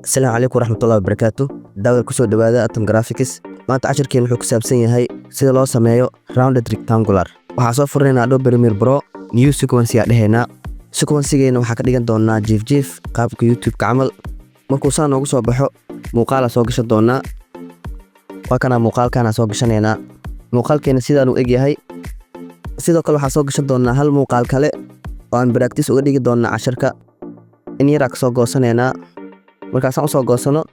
Asalaamu calaykum waraxmatullahi wabarakaatu. Daawada, kusoo dhawaada Atom Graphics. Maanta cashirkeen wuxuu ku saabsan yahay sida loo sameeyo rounded rectangular. Waxaa soo furinaynaa Adobe Premiere Pro, new sequence yaa dhehaynaa. Sequencegeena waxaa ka dhigan doonaa jiif jiif, qaabka YouTube-ka camal. Markuu saa noogu soo baxo, muuqaalaa soo gashan doonaa. Waa kanaa, muuqaalkaana soo gashanaynaa. Muuqaalkeena sidaan u egyahay. Sidoo kale waxaa soo gashan doonaa hal muuqaal kale oo aan practice uga dhigi doonaa casharka. In yaraa kasoo goosanaynaa. Markaasaan usoo goosano,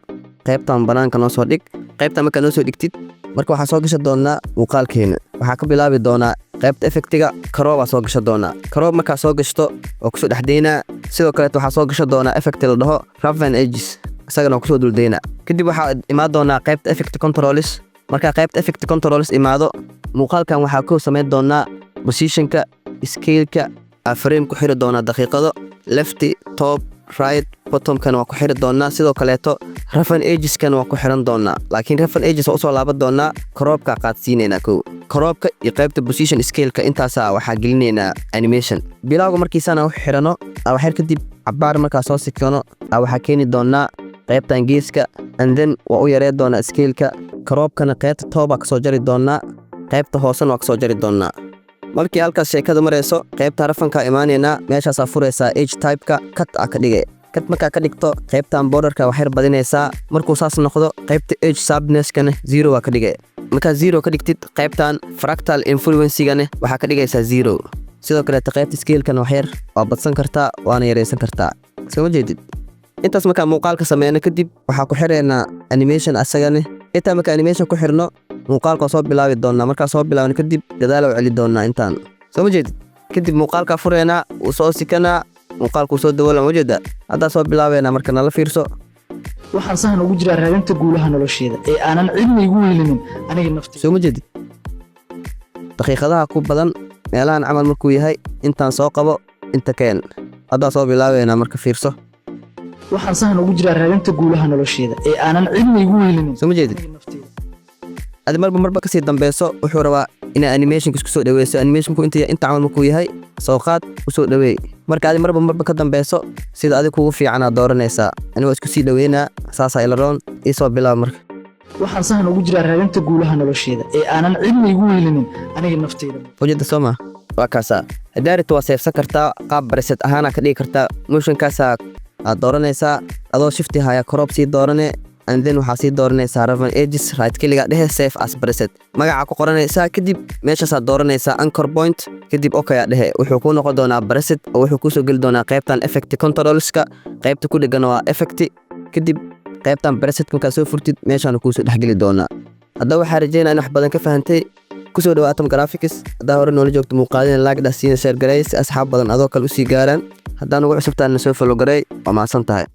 qaybtan banaanka noo soo dhig. Qaybtan markaa noo soo dhigtid, marka waxaa soo gashan doonaa muuqaalkeena. Waxaa ka bilaabi doonaa qaybta effectiga, crop aa soo gashan doonaa. Crop markaa soo gashto, oo kusoo dhexdeynaa. Sidoo kaleet waxaa soo gashan doonaa effect la dhaho roughen edges, isagana waa kusoo duldeynaa. Kadib waxaa imaan doonaa qaybta effect controls. Markaa qaybta effect controls imaado, muuqaalkan waxaa ku samayn doonaa positionka, scaleka aa frame ku xiri doonaa daqiiqado. Left, top, right, bottomkana waa ku xiri doonaa. Sidoo kaleeto roughen edgeskana waa ku xiran doonaa, laakiin roughen edges waa usoo laaban doonaa. Cropka qaadsiinaynaa kow, cropka iyo qaybta position, scaleka, intaasaa waxaa gelinaynaa animation. Bilowga markiisana u xirano waxyar kadib, cabaar markaa soo sikano, waxaa keeni doonaa qaybtan geeska, and then waa u yaree doonaa scaleka. Cropkana qaybta top aa kasoo jari doonaa, qaybta hoosena waa kasoo jari doonaa. Markii halkaas sheekada marayso, qaybta roughenka imaanaynaa. Meeshaasaa furaysaa, edge typeka cut aa ka dhigay. Cut markaa ka dhigto, qaybtan borderka waxyar badinaysaa. Markuu saas noqdo, qaybta edge sharpnesskana zero waa ka dhigay. Markaa zero ka dhigtid, qaybtan fractal influencigana waxaa ka dhigaysaa zero. Sidoo kaleeta qaybta scalekana waxyar waa badsan kartaa, waana yaraysan kartaa. Soo ma jeedid? Intaas markaa muuqaalka sameyno kadib, waxaa ku xiraynaa animation asagane. Intaa markaa animation ku xirno, muuqaalka waa soo bilaabi doonaa. Markaa soo bilaabno kadib, gadaal u celi doonaa intaan. Soo ma jeedid? Kadib muuqaalkaa fureynaa, wuu soo sikanaa, muuqaalkuu soo dawoola. Ma jeeda? Haddaa soo bilaabeynaa. Marka nala fiirso. Waxaan sahan ugu jiraa raadinta guulaha nolosheeda ee aanan cidna igu wehelinin aniga nafteyda. Soo ma jeedid? Daqiiqadaha ku badan meelahan camal markuu yahay, intaan soo qabo, inta keen. Haddaa soo bilaabeynaa. Marka fiirso. Waxaan sahan ugu jiraa raadinta guulaha nolosheeda ee aanan cidna igu wehelinin Soo ma jeedid? aniga nafteyda. Adi marba marba kasii dambeyso, wuxuu rabaa inaa animationka isku soo dhaweyso. Animationku inta camal markuu yahay, soo qaad, usoo dhaweey. Marka adi marba marba ka dambeyso, sida adi kugu fiicanaa dooranaysaa. Ani waa isku sii dhaweynaa, saasaa ilaroon. Ii soo bilaab marka. Waxaan sahan ugu jiraa raadinta guulaha nolosheeda ee aanan cidna igu wehelinin aniga nafteyda. Ujeeda soo ma? Waa kaasaa. Haddii rabto, waa savesan kartaa, qaab preset ahaana ka dhigi kartaa. Motionkaasaa aad dooranaysaa adoo shift haya, crop sii doorane, and then waxaa sii dooranaysaa roughen edges. Right click dhehe, save as preset magaca ku qoranaysaa. Kadib meeshaasaad dooranaysaa anchor point. Kadib okay aa dhehe. Wuxuu kuu noqon doonaa preset oo wuxuu kusoo geli doonaa qaybtan effect controlska. Qaybta ku dhegan waa effect. Kadib qaybtan preset markaad soo furtid, meeshaan kuusoo dhexgeli doonaa. Haddaba waxaa rajeynaa in wax badan ka fahantay. Kusoo dhawa Atom Graphics. Haddaa hore noola joogto, muuqaalina like dhah, siina share garay si asxaab badan adoo kale usii gaaraan. Haddaa nugu cusubtaana, soo follow garay. Waa mahadsan tahay.